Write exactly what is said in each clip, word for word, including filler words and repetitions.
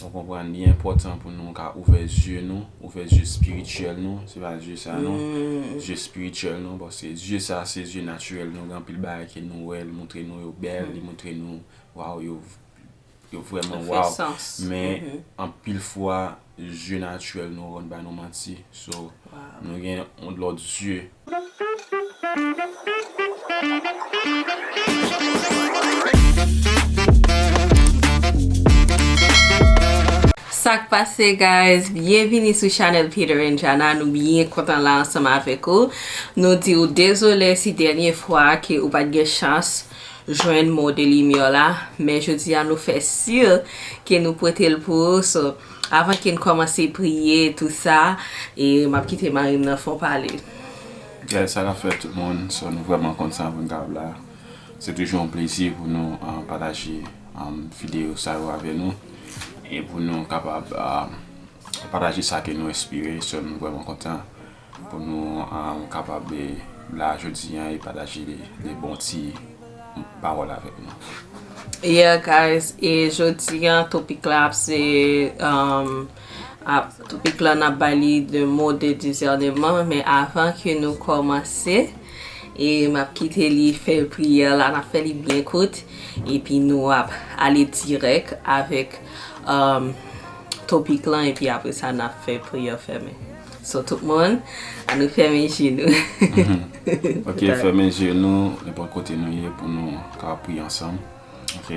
Ou konprann, li enpòtan pou nou ka ouvè zye nou, ouvè zye espirityèl nou, se pa zye sa non, zye espirityèl nou, paske zye sa se zye natirèl nou, gen anpil bagay ke nou wè, li montre nou yo bèl, li montre nou, waw, yo, yo vrèman waw. Men anpil fwa, zye natirèl nou rann ba nou manti. So, nou gen yon lòt zye. Sa k pase, guys? Byenvini sou chanèl Peter and Jana. Nou byen kontan la ansanm avèk ou. Nou di w dezole si dènye fwa ke ou pa t gen chans jwenn mo de limyè la, men jodi a nou fè si ke nou pote l pou ou. So, avan ke n kòmanse priye, tou sa, e m ap kite mari m nan fè w pale. Guys, sa k ap fèt tout moun? So, nou vrèman kontan pou n kapab la. Se toujou yon plezi pou nou pataje videyo sa yo avè nou e pou nou kapab pataje sa ke nou enspire. So, nou vrèman kontan pou nou kapab la jodi a e pataje de bon ti pawòl avèk nou. Yeah, guys, e jodi a topik la ap se um, ap, topik la n ap bay li de mo de disèneman, men avan ke nou kòmanse, e m ap kite li fè priyè la, n ap fè li byen kout, epi nou ap ale dirèk avèk um, topik lan, epi apre sa n ap fè priyè fèmen. So, tout moun, ann nou fèmen je nou. Ok, fèmen je nou, nenpòt kote nou ye, pou nou kapab priye ansanm. Ok.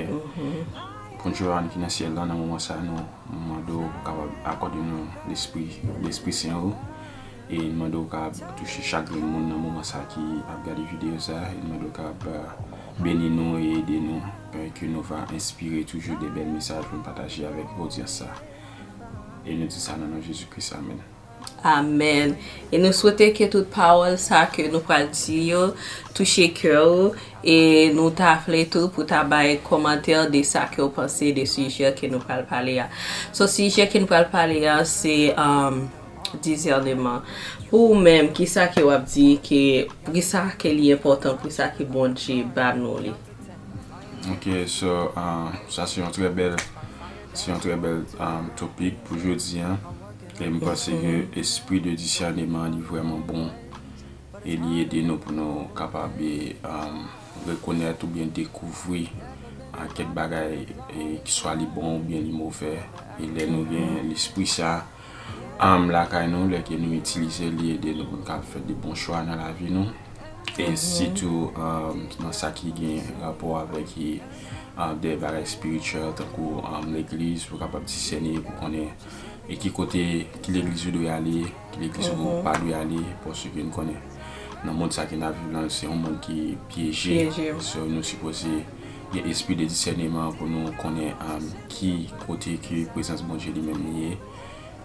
Pou Jewova ki nan syèl la, nan moman sa a, nou mande w pou kapab akòde nou Lespri, Lespri Sen ou. E n mande w kapab touche chak grenn moun nan moman sa a ki ap gade videyo sa a. E n mande w kapab beni nou e ede nou, ke nou va enspire toujou de bèl mesaj pou n pataje avèk odyans sa. E nou di sa nan non Jezi Kris, amèn. Amèn. E nou swete ke tout pawòl sa ke nou pral di yo touche kè ou e nou ta vle tou pou ta bay kòmantè de sa ke w panse de sijè ke nou pral pale a. So, sijè ke nou pral pale a se um, disèneman. Pou ou menm, kisa ke w ap di ke, poukisa ke li enpòtan, poukisa ke Bondye ba nou li? Ok, so, uh, sa se yon trè bèl, se yon trè bèl um, topik pou jodi a. E m panse ke espri de disèneman li vrèman bon. E li ede nou pou nou kapab um, rekonèt oubyen dekouvri uh, kèk bagay, e, ki swa li bon oubyen li movè. E lè nou gen lespri sa, um, lakay nou, lè ke nou itilize l, li ede nou pou n kapab fè de bon chwa nan lavi nou. E sitou um, nan sa ki gen rapò avèk um, de bagay espirityèl, tankou um, legliz, pou kapab disène, pou konnen e ki kote, ki legliz ou dwe ale, ki legliz ou pa dwe ale, paske n konnen nan mond sa ke n ap viv lan, se yon mond ki pyeje. So, nou sipoze gen espri de disèneman pou nou konnen um, ki kote ke prezans Bondye li menm li ye,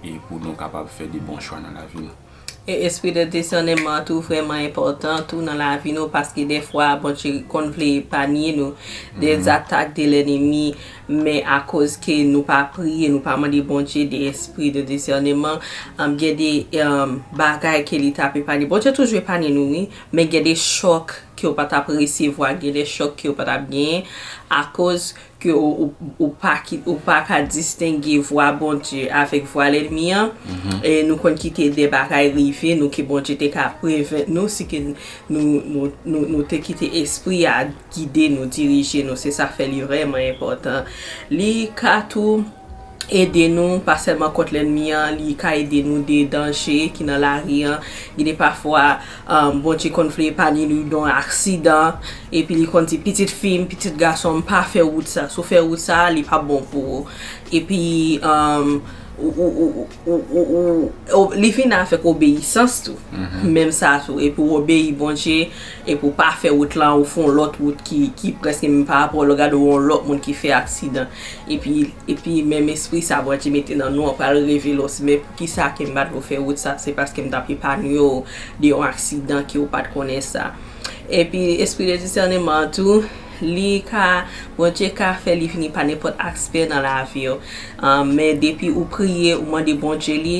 e pou nou kapab fè de bon chwa nan lavi nou. E espri de disèneman tou vrèman enpòtan tou nan lavi nou, paske dèfwa Bondye konn vle epanye nou de zatak de lènmi, men akoz ke nou pa priye, nou pa mande Bondye de espri de disèneman, um, gen de um, bagay ke li t ap epanye. Bondye toujou epanye nou, wi, men gen de chòk ke w pa t ap resevwa, gen de chòk ke w pa t ap genyen akoz ke ou, ou, ou pa ki, ou pa ka distenge vwa Bondye avèk vwa lènmi an. E nou konn kite de bagay rive nou ke Bondye te ka prevent nou si ke nou, nou, nou, nou te kite espri a gide nou, dirije nou. Se sa fè li vrèman enpòtan. Li ka tou ede nou, pa sèlman kont lènmi an, li ka ede nou de danje ki nan lari an. Gen de pafwa, um, Bondye konn vle epanye nou de yon aksidan, epi li konn di, pitit fi m, pitit gason m, pa fè wout sa. Si w fè wout sa, li p ap bon pou ou. Epi, um, ou, ou, ou, ou, ou, ou, ou, li vin avèk obeyisans tou. Menm sa tou. Epi w obeyi Bondye, epi w pa fè wout lan, ou fè yon lòt wout ki, ki prèske menm pa rapò, lè w gade w yon lòt moun ki fè aksidan. Epi, epi menm espri sa Bondye mete nan nou an pral revele w, men poukisa ke m pa t vle w fè wout sa, se paske m t ap epanye w de yon aksidan ke w pa t konnen sa. Epi espri de disèneman an tou, li ka, Bondye ka fè li vini pa nenpòt aspè nan lavi w. Ah, men depi ou priye, ou mande Bondye li,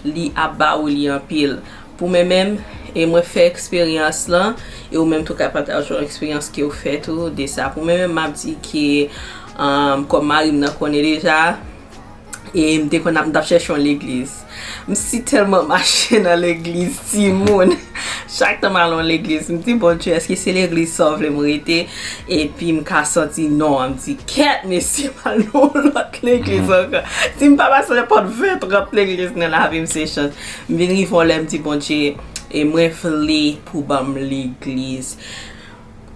li ap ba ou li anpil. Pou mwen menm, e mwen fè eksperyans lan, e ou menm tou ka pataje yon eksperyans ke w fè tou de sa. Pou mwen menm, m ap di ke, um, kòm mari m nan konnen deja, E m te konn ap, m t ap chèche yon legliz. M si tèlman mache nan legliz, timoun. Chak tan m al yon legliz, m di, "Bondye, èske se legliz sa w vle m rete?" Epi m ka santi non an, m di, "Kèt, mesye, m al nan yon lòt legliz ankò." Si m pa pase nenpòt ven, trant legliz nan lavi m, se chans. M vin rive yon lè, m di, "Bondye, e mwen vle pou ban m legliz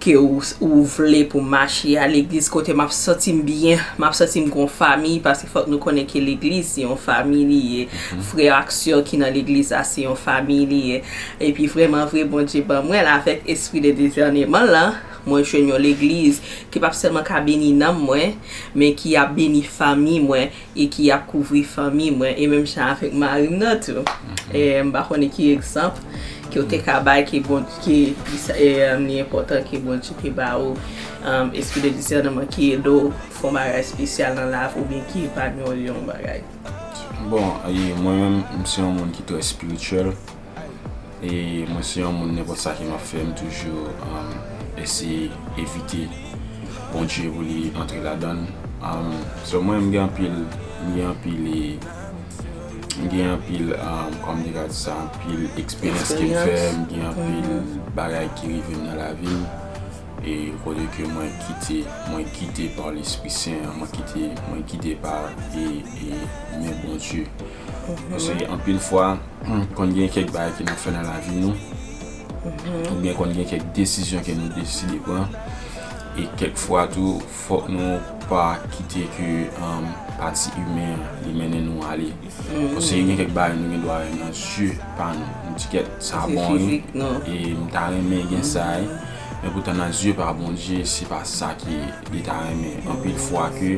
ke ou, ou vle pou m mache a, legliz kote m ap santi m byen, m ap santi m gon fanmi, paske fòk nou konnen ke legliz se yon fanmi li ye. Frè ak sè ki nan legliz la se yon fanmi li ye." Epi vrèman vre, Bondye ban mwen l avèk espri de disèneman lan, mwen jwenn yon legliz ki p ap sèlman ka beni nanm mwen, men ki ap beni fanmi mwen, e ki ap kouvri fanmi mwen, e menm jan avèk mari m nan tou. E m pa konnen ki egzanp ke w te ka bay ke bon, ke li sa, e, um, li enpòtan ke Bondye te ba ou, um, espri de disèneman ki ede w fè yon bagay espesyal nan lavi w, oubyen ki epanye w de yon bagay. Bon, e, mwen menm, m se yon moun ki trè espirityèl. E mwen se yon moun, nenpòt sa ke m ap fè, m toujou, um, eseye envite Bondye pou li antre ladan l. Um, so mwen, m gen anpil, m gen anpil, e, m gen anpil, um, kòman m te ka di sa, anpil eksperyans ke m fè, m gen anpil bagay ki rive m nan lavi m. E kote ke mwen kite, mwen kite pa Lespri Sen an, mwen kite, mwen kite pa, e, e men Bondye. Paske anpil fwa, konn gen kèk bagay ke n ap fè nan lavi nou, oubyen konn gen kèk desizyon ke nou deside pran, e kèk fwa tou, fòk nou pa kite ke, um, pati imen an, li mennen nou ale. Paske gen kèk bagay nou gen dwa wè nan zye pa nou. Nou di kèt, sa bon wi. E m ta renmen gen sa wi. Men poutan nan zye pa Bondye, se pa sa ke li ta renmen. Anpil fwa ke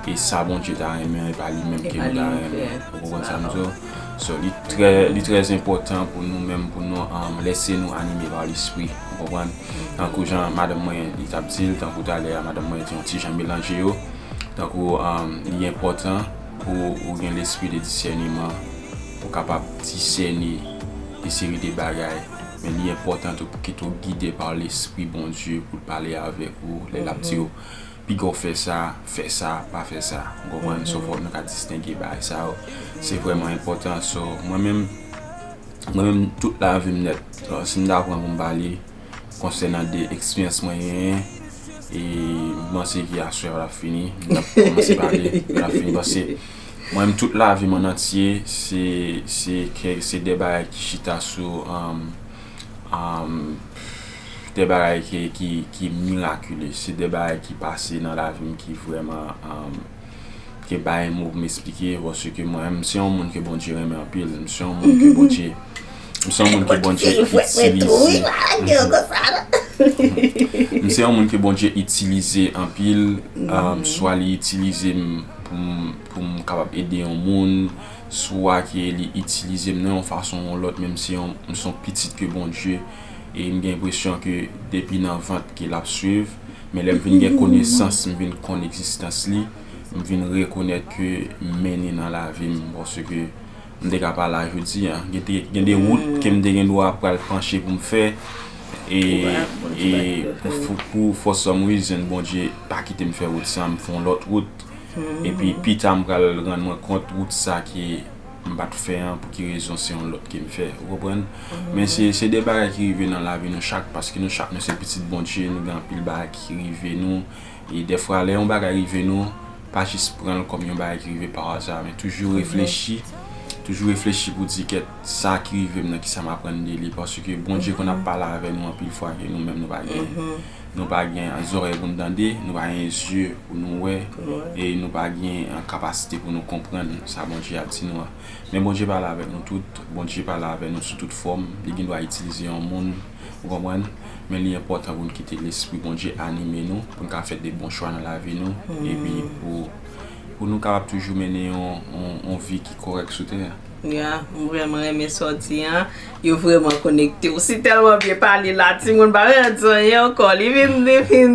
e sa Bondye ta renmen, e pa li menm ke nou ta renmen. Ou konprann sa m di w? So, li trè, li trè enpòtan pou nou menm, pou nou, um, lèse nou anime pa Lespri. Ou konprann? Tankou jan madanm mwen, li t ap di l, tankou talè a, madanm mwen te yon ti jan melanje yo. Tankou, um, li enpòtan pou ou gen lespri de disèneman, pou w kapab disène de seri de bagay. Men li enpòtan tou pou kite w gide pa Lespri Bondye, pou l pale avèk ou, lè l ap di w, piga w fè sa, fè sa, pa fè sa. Ou konprann? So, fòk nou ka distenge bagay sa yo. Se vrèman enpòtan. So, mwen menm, mwen menm, tout lavi m nèt, si m ta pran pou m pale, konsènan de eksperyans mwen genyen, e m panse ke aswè a l ap fini, n ap kòmanse pale, l ap fini, paske mwen menm, tout lavi m an antye, se, se ke, se de bagay ki chita sou, um, um, de bagay ki, ki, ki mirakile, se de bagay ki pase nan lavi m ki vrèman, um, ke bagay mo pou m esplike, paske mwen, m se yon moun ke Bondye renmen anpil, m se yon moun ke Bondye, m se yon moun ke Bondye itilize. M se yon moun ke Bondye itilize anpil, um, swa li itilize m pou m, pou m kapab ede yon moun, swa ke li itilize m nan yon fason ou yon lòt, men m se yon, m se yon pitit ke Bondye, e m gen enpresyon ke depi nan vant ke l ap swiv, men lè m vin gen konesans, m vin konn egzistans li, m vin rekonèt ke m mennen nan lavi m, paske m te ka pa la jodi a. Gen de, gen de wout ke m te gen dwa pral panche pou m fè, e, e pou, pou, for some reason, Bondye pa kite m fè wout sa, m fè yon lòt wout. Epi pita m pral rann mwen kont wout sa ke m pa t fè an, pou ki rezon se yon lòt ke m fè. Ou konprann? Men se, se de bagay ki rive nan lavi nou chak, paske nou chak nou se pitit Bondye, nou gen anpil bagay ki rive nou. E dèfwa, lè yon bagay rive nou, pa jis pran l kòm yon bagay ki rive pa aza, men toujou reflechi, toujou reflechi pou di, "Kèt, sa ki rive m nan, kisa m aprann de li?" Paske Bondye konn ap pale avè nou anpil fwa ke nou menm nou pa gen, nou pa gen zòrèy pou n tande, nou pa gen zye pou nou wè, e nou pa gen, eh, kapasite pou nou konprann sa Bondye ap di nou an. Men Bondye pale avèk nou tout, Bondye pale avè nou sou tout fòm, li gen dwa itilize yon moun, ou konprann? Men li enpòtan pou n kite Lespri Bondye anime nou, pou n ka fè de bon chwa nan lavi nou, epi pou, pou nou kapab toujou mennen yon, yon, yon vi ki kòrèk sou tè a. Ya, m vrèman renmen sa w di an. Yo vrèman konekte. Ou si tèlman byen pale la, timoun pa bezwen di anyen ankò. Li vin, li vin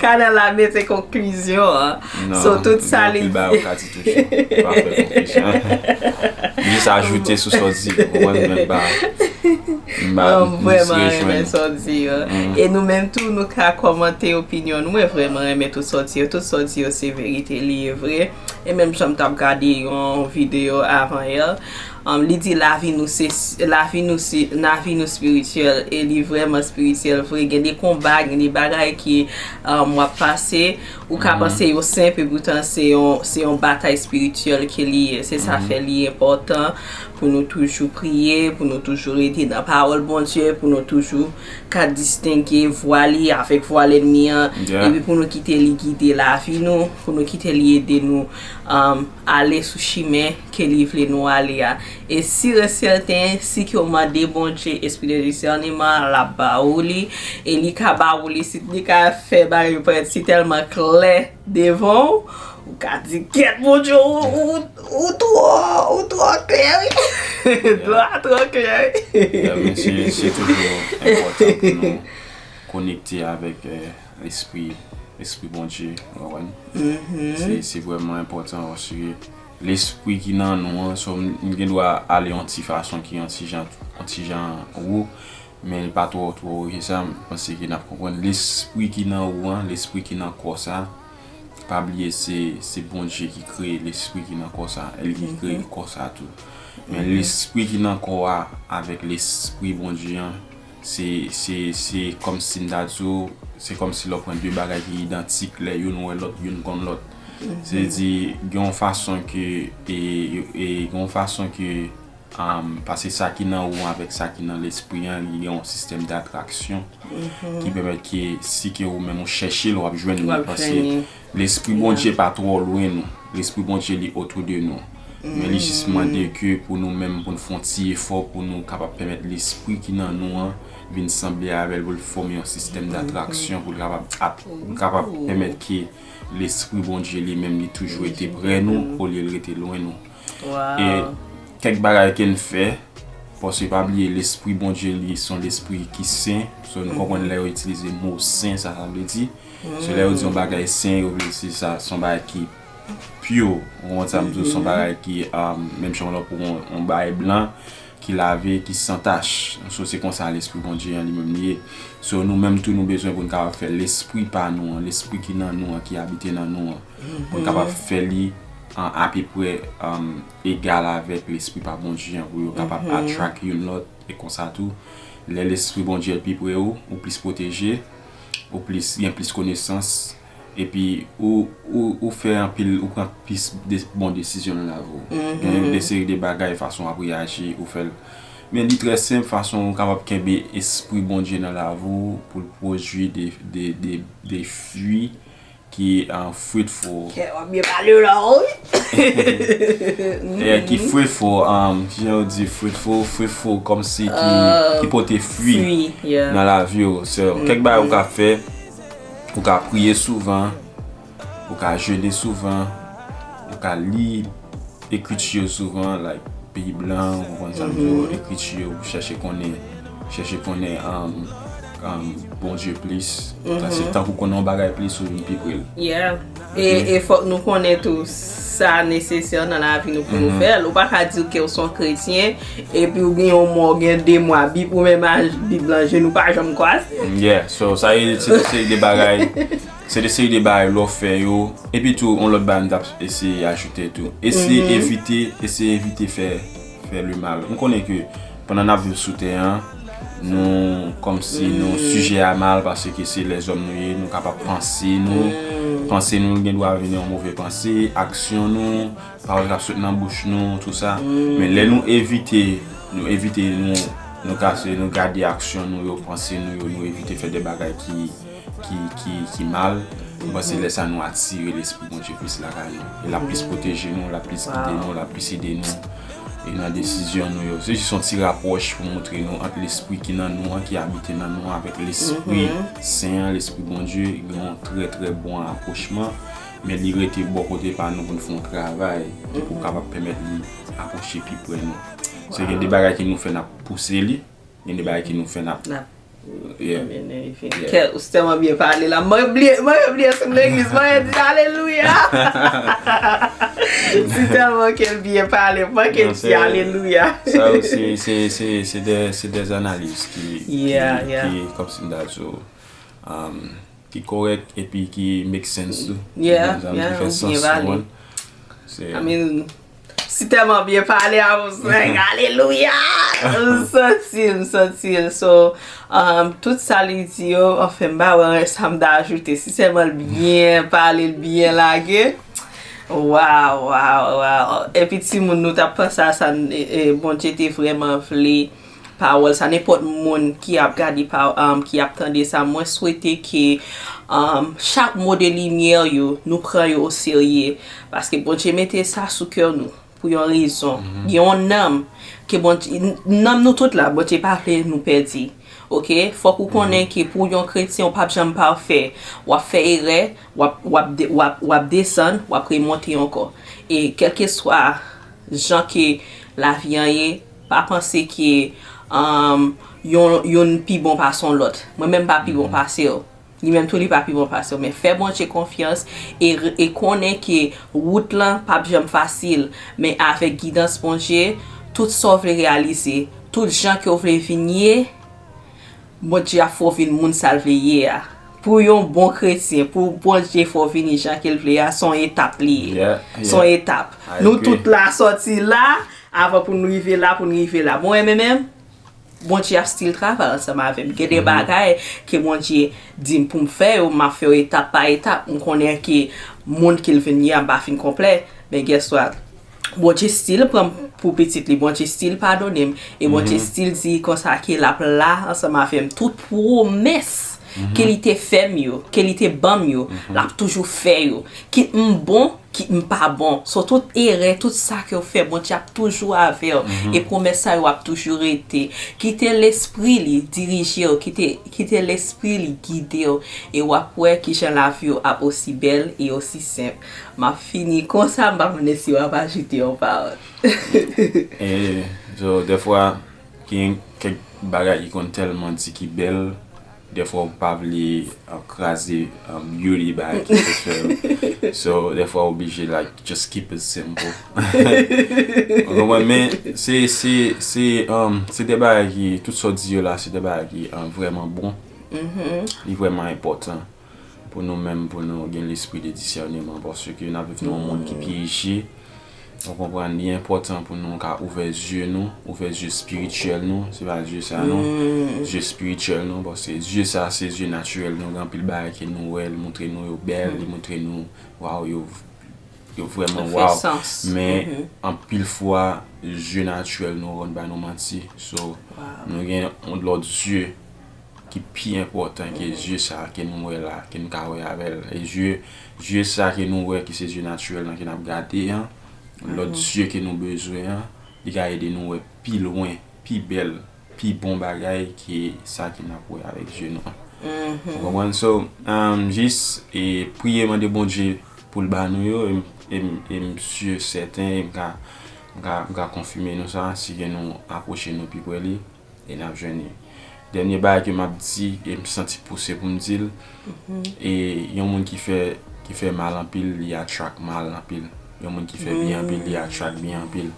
kanal la mete konklizyon an. Non, so, tout sa li di. Anpil bagay ou ka di toujou. Pa fè konklizyon. M jis ajoute sou sa w di. Ou konprann, men pa. M vrèman renmen sa w di yo. E nou menm tou, nou ka kòmante opinyon nou. Mwen vrèman renmen tout sa w di yo. Tout sa w di yo se verite, li ye vre. E menm jan m t ap gade yon videyo avan yè, um, li di lavi nou se, lavi nou se, lavi nou espirityèl, e li vrèman espirityèl vre. Gen de konba, gen de bagay ki um, w ap pase, ou ka panse yo senp, epoutan se yon, se yon batay espirityèl ke li ye. Se sa fè li enpòtan pou nou toujou priye, pou nou toujou rete nan pawòl Bondye, pou nou toujou ka distenge vwa li avèk vwa lènmi an, epi pou nou kite li gide lavi nou, pou nou kite li ede nou um, ale sou chimen ke li vle nou ale a. E si resèten, si ke w mande Bondye espri de disèneman, l ap ba ou li, e li ka ba ou li, si li ka fè bagay yo parèt si tèlman klè devan w, ou ka di, kèt Bondye, ou, ou, ou twò, ou twò klè, wi. Dlo a twò klè, wi. Yeah, men se, se toujou enpòtan pou nou konekte avèk eh, lespri, lespri Bondye, ou konprann? Se, se vrèman enpòtan paske lespri ki nan nou an, so, m, m gen dwa ale yon ti fason ki yon ti jan, yon ti jan wo, men li pa twò, twò wo ke sa, m panse ke n ap konprann. Lespri ki nan ou an, lespri ki nan kò sa, pa bliye se, se Bondye ki kreye lespri ki nan kò sa, e li ki kreye kò sa tou. Men lespri ki nan kò a avèk lespri Bondye an, se, se, se kòmsi m ta di w, se kòmsi lè w pran de bagay ki idantik, lè youn wè lòt, youn konn lòt. Se di, gen yon fason ke, e, e, gen yon fason ke, um, paske sa ki nan ou avèk sa ki nan lespri an, li gen yon sistèm datraksyon ki pèmèt ke si ke ou menm ou chèche l, w ap jwenn li, paske lespri Bondye pa twò lwen nou. Lespri Bondye li otou de nou. Men li jis mande ke pou nou menm, pou n fè yon ti efò, pou nou kapab pèmèt lespri ki nan nou an vin sanble avè l, pou l fòme yon sistèm datraksyon, pou l kapab at-, pou l kapab pèmèt ke lespri Bondye li menm li toujou rete prè nou, olye l rete lwen nou. E kèk bagay ke n fè, paske pa bliye, lespri Bondye li se yon lespri ki sen. So, nou konprann lè yo itilize mo sen, sa sa vle di. So, lè yo di yon bagay sen, yo vle di sa, se yon bagay ki pure. Ou konprann sa m di w, se yon bagay ki, um, menm jan w pran yon, yon bagay blan, ki lave, ki san tach. So, se konsa lespri Bondye an li menm li ye. So, nou menm tou, nou bezwen pou n kapab fè lespri pa nou an, lespri ki nan nou an, ki abite nan nou an, pou n kapab fè li an apeprè, um, egal avèk lespri pa Bondye an, pou yo kapab attract youn lòt, e konsa tou. Lè lespri Bondye pi pre ou, ou plis pwoteje, ou plis, gen plis konesans, epi ou, ou, ou fè anpil, ou pran plis de, bon desizyon nan lavi w. Gen de seri de bagay, fason w ap reyaji, ou fè l. Men li trè senp, fason ou kapab kenbe espri Bondye nan lavi w pou l pwodui de, de, de, de fwi ki, uh, fruitful. Kè w ap byen pale la, wi. Yeah, ki fruitful, um, kijan yo di fruitful, fruitful kòmsi ki, ki pote fwi nan lavi w. So, kèk bagay ou ka fè, ou ka priye souvan, ou ka jene souvan, ou ka li ekriti yo souvan, like, peyi blan, ou konprann sa m di w, ekriti yo, ou chèche konnen, chèche konnen, um, um, Bondye plis. Sa se tank ou konnen yon bagay plis, ou vin pi pre l. Yeah. E, e fòk nou konnen tou, sa nesesè nan lavi nou pou nou fè l. Ou pa ka di ke w se yon kretyen, epi ou gen yon mwa, ou gen de mwa, Bib ou menm a Bib lan je nou pa janm kwaze. Yeah, so sa ye, se, se de bagay, se de seri de bagay lè w fè yo. Epi tou, yon lòt bagay m t ap eseye ajoute tou. Eseye evite, eseye evite fè, fè le mal. M konnen ke pandan n ap viv sou tè an, nou, kòmsi nou sijè a mal, paske se lèzòm nou ye, nou kapab panse nou, panse nou gen dwa vin yon move panse, aksyon nou, pawòl k ap sot nan bouch nou, tou sa. Men lè nou evite, nou evite, nou, nou kase, nou gade aksyon nou yo, panse nou yo, nou evite fè de bagay ki, ki, ki, ki mal, m panse lè sa nou atire lespri Bondye plis lakay nou. E l ap plis pwoteje nou, l ap plis gide nou, l ap plis ede nou. E nan desizyon nou yo. Se jis yon ti rapwòch pou montre nou ant lespri ki nan nou an, ki abite nan nou an, avèk lespri sen an, lespri Bondye, gen yon trè, trè bon rapwochman. Men li rete bò kote pa nou pou n fè yon travay ki pou kapab pèmèt li apwoche pi pre nou. Se gen de bagay ke nou fè, n ap pouse li, gen de bagay ke nou fè, n ap, yeah. Kè, ou tèlman byen pale la. Mwen bliye, mwen bliye sou legliz, mwen di alelouya. Tèlman ke l byen pale, manke di alelouya. Sa yo se se se se de se de analiz ki Yeah, yeah. ki kòmsi m ta di w, um, ki kòrèk epi ki make sense tou. Yeah, Ki yeah, fè ou sans byen tou pale. Mwen. Se I mean, si tèlman byen pale a, mwen se alelouya. M santi l, m santi l. So, um, tout sa li di yo, anfen, m pa wè sa m ta ajoute. Si sèlman l byen pale, l byen lage. Waw, waw, waw. Epi timoun, nou t ap panse a sa, e, e, Bondye te vrèman vle pawòl sa. Nenpòt moun ki ap gade pa, um, ki ap tande sa, mwen swete ke, um, chak mo de limyè yo, nou pran yo oserye. Paske Bondye mete sa sou kè nou pou yon rezon. Gen yon nanm ke Bondye, nanm nou tout la, Bondye pa vle nou pèdi. Oke? Fòk ou konnen ke pou yon kretyen, ou p ap janm pafè. W ap fè erè, w ap, w ap, de- w ap, w ap desann, w ap remonte ankò. E kèlkeswa jan ke lavi an ye, pa panse ke, um, yon, youn pi bon pase yon lòt. Mwen menm pa pi bon pase w. Li menm tou li pa pi bon pase w. Men fè Bondye konfyans e, e konnen ke wout lan p ap janm fasil. Men avèk gidans Bondye, tout sa w vle reyalize, tout jan ke w vle vin ye, Bondye ap fè w vin moun sa l vle ye a. Pou yon bon kretyen, pou Bondye fè w vini jan ke l vle a, se yon etap li ye. Yeah, Se yon yeah. etap. I Nou agree. Tout la sòti la, avan pou n rive la, pou n rive la. Mwen menm menm, Bondye ap still travay ansanm avè m. Gen de bagay ke Bondye di m pou m fè yo, m ap fè yo etap pa etap. M konnen ke moun ke l vin ye a, m pa fin konplè. Men guess what? Bondye still pran m pou pitit li, Bondye still padone m, e Bondye still di konsa ke l ap la ansanm avè m. Tout pwomès ke li te fè m yo, ke li te ban m yo, l ap toujou fè yo. Kit m bon, kit m pa bon. So tout erè, tout sa ke w fè, Bondye ap toujou avè w. E pwomès sa yo ap toujou rete. Kite lespri li dirije w, kite, kite lespri li gide w. E w ap wè kijan lavi w ap osi bèl e osi senp. M ap fini konsa, m pa konnen si w ap ajoute yon pawòl. E so, dèfwa, gen kèk bagay ki konn tèlman di ki bèl, dèfwa ou pa vle, uh, kraze, um, beauty bagay ki te fè yo. So, dèfwa ou oblije, like, just keep it simple. Ou konprann? Men se, se, se, um, se de bagay ki, tout sa w di yo la, se de bagay ki, um, vrèman bon. Li vrèman enpòtan pou nou menm, pou nou gen lespri de disèneman, paske n ap viv nan yon mond ki pyeje. Ou konprann, li enpòtan pou nou ka ouvè zye nou, ouvè zye espirityèl nou, se pa zye sa non, zye espirityèl nou, paske zye sa se zye natirèl nou, gen anpil bagay ke nou wè, li montre nou yo bèl, li montre nou, waw, yo, yo vrèman Yo fè waw. Sans. Men anpil fwa, zye natirèl nou rann ba nou manti. So, nou gen yon lòt zye ki pi enpòtan ke zye sa ke nou wè la, ke nou ka wè avè l. E zye, zye sa ke nou wè ki se zye natirèl lan ke n ap gade an, lòt zye ke nou bezwen an, li ka ede nou wè pi lwen, pi bèl, pi bon bagay ke sa ke n ap wè avèk zye nou an. Ou konprann? So, um, jis e priye mande Bondye pou l ba nou yo, e m- e m- e m si sèten, e m ka, m ka, m ka konfime nou sa, si ke nou apwoche nou pi pre li, e n ap jwenn li. Dènye bagay ke m ap di, e m santi pouse pou m di l, e yon moun ki fè, ki fè mal anpil, li attract mal anpil. Yon moun ki fè byen anpil, li attract byen anpil.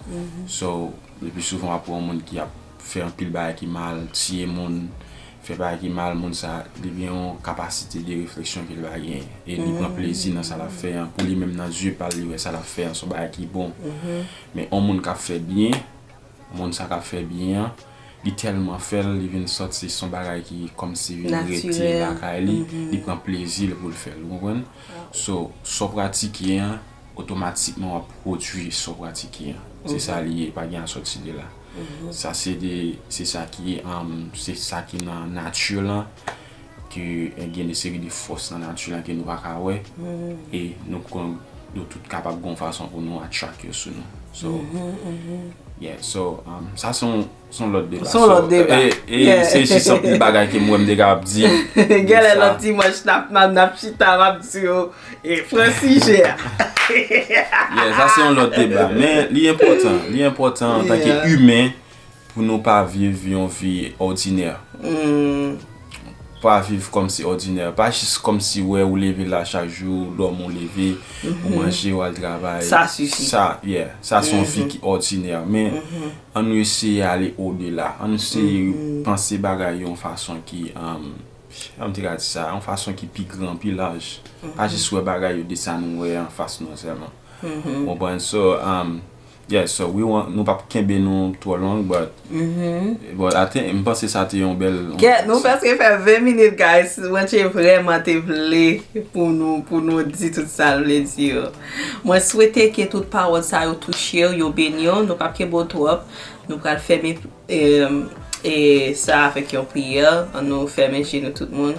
So, le pi souvan w ap wè yon moun ki ap fè anpil bagay ki mal, tiye moun, fè bagay ki mal, moun sa, li gen yon kapasite de refleksyon ke l pa genyen. E li pran plezi nan sa l ap fè an. Pou li menm nan zye pa l, li wè sa l ap fè an se yon bagay ki bon. Men yon moun k ap fè byen, moun sa k ap fè byen an, li tèlman fè l, li vin sòti, se yon bagay ki kòmsi vin rete lakay li, li pran plezi l pou l fè l, ou konprann? So, sa w pratike an, otomatikman w ap pwodui sa w pratike an. Se sa li ye, pa gen a sòti de la. Sa se de, se sa ki, um, se sa ki nan nati lan, ke, eh, gen de seri de fòs nan nati lan ke nou pa ka wè. E nou konn, nou tout kapab gen yon fason pou nou attract yo sou nou. So, yeah, so, um, sa se yon, se yon lòt deba. Se yon lòt deba. E, e se jis anpil bagay ke mwen m te kapab di. Genlè lòt dimanch n ap, n ap, n ap chita, m ap di yo, e pran sijè a. Yeah, sa se yon lòt deba. Men li enpòtan, li enpòtan antanke imen pou nou pa viv yon vi òdinè. pa viv kòmsi òdinè. Pa jis kòmsi wè ou leve la chak jou, ou dòmi, ou leve, ou manje, ou al travay. Sa sifi. Sa, yeah, sa se yon vi ki òdinè. Men ann eseye ale odela. Ann eseye panse bagay yo yon fason ki, um, jan m te ka di sa, yon fason ki pi gran, pi laj. Pa jis wè bagay yo de sa nou wè anfas nou sèlman. Ou konprann? So, um, yeah, so we want, nou p ap kenbe nou twò long, but, but I think, m panse sa te yon bèl. Kèt, nou prèske fè ven minit, guys. Mwen te vrèman te vle pou nou, pou nou di tout sa l vle di yo. Mwen swete ke tout pawòl sa yo touche w, yo beni w. Nou p ap kenbe w twòp. Nou pral fèmen e, e sa avèk yon priyè. Ann nou fèmen je nou tout moun.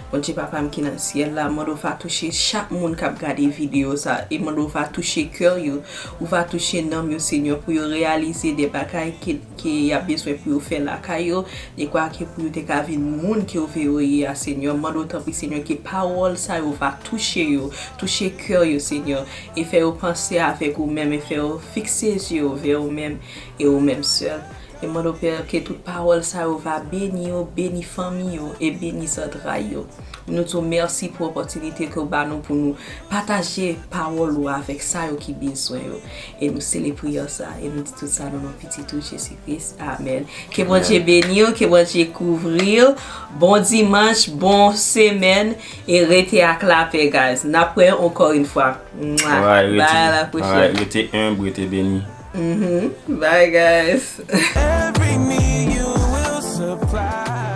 Bondye Papa m ki nan syèl la, mande w va touche chak moun k ap gade videyo sa, e mande w va touche kè yo, ou va touche nanm yo, Senyè, pou yo reyalize de bagay ke, ke y ap bezwen pou yo fè lakay yo, dekwa ke pou yo te ka vin moun ke w vle yo ye a, Senyè. Mande w tanpri, Senyè, ke pawòl sa yo va touche yo, touche kè yo, Senyè, e fè yo panse avèk ou menm, e fè yo fikse zye yo vè ou menm, e ou menm sèl. E mande w, Pè, ke tout pawòl sa yo va beni yo, beni fanmi yo, e beni zantray yo. Nou di w mèsi pou opòtinite ke w ba nou pou nou pataje pawòl ou avèk sa yo ki bezwen yo. E nou sele priyè sa, e nou di tout sa nan non Pitit ou, Jezi Kris. Amèn. Ke Bondye beni w, ke Bondye kouvri w. Bon dimanch, bon semèn, e rete ak lapè, guys. N ap wè ankò yon fwa. Mwa. Bye, a la pwochèn. Rete enb, rete beni. Mhm. Bye, guys. Every need you will supply.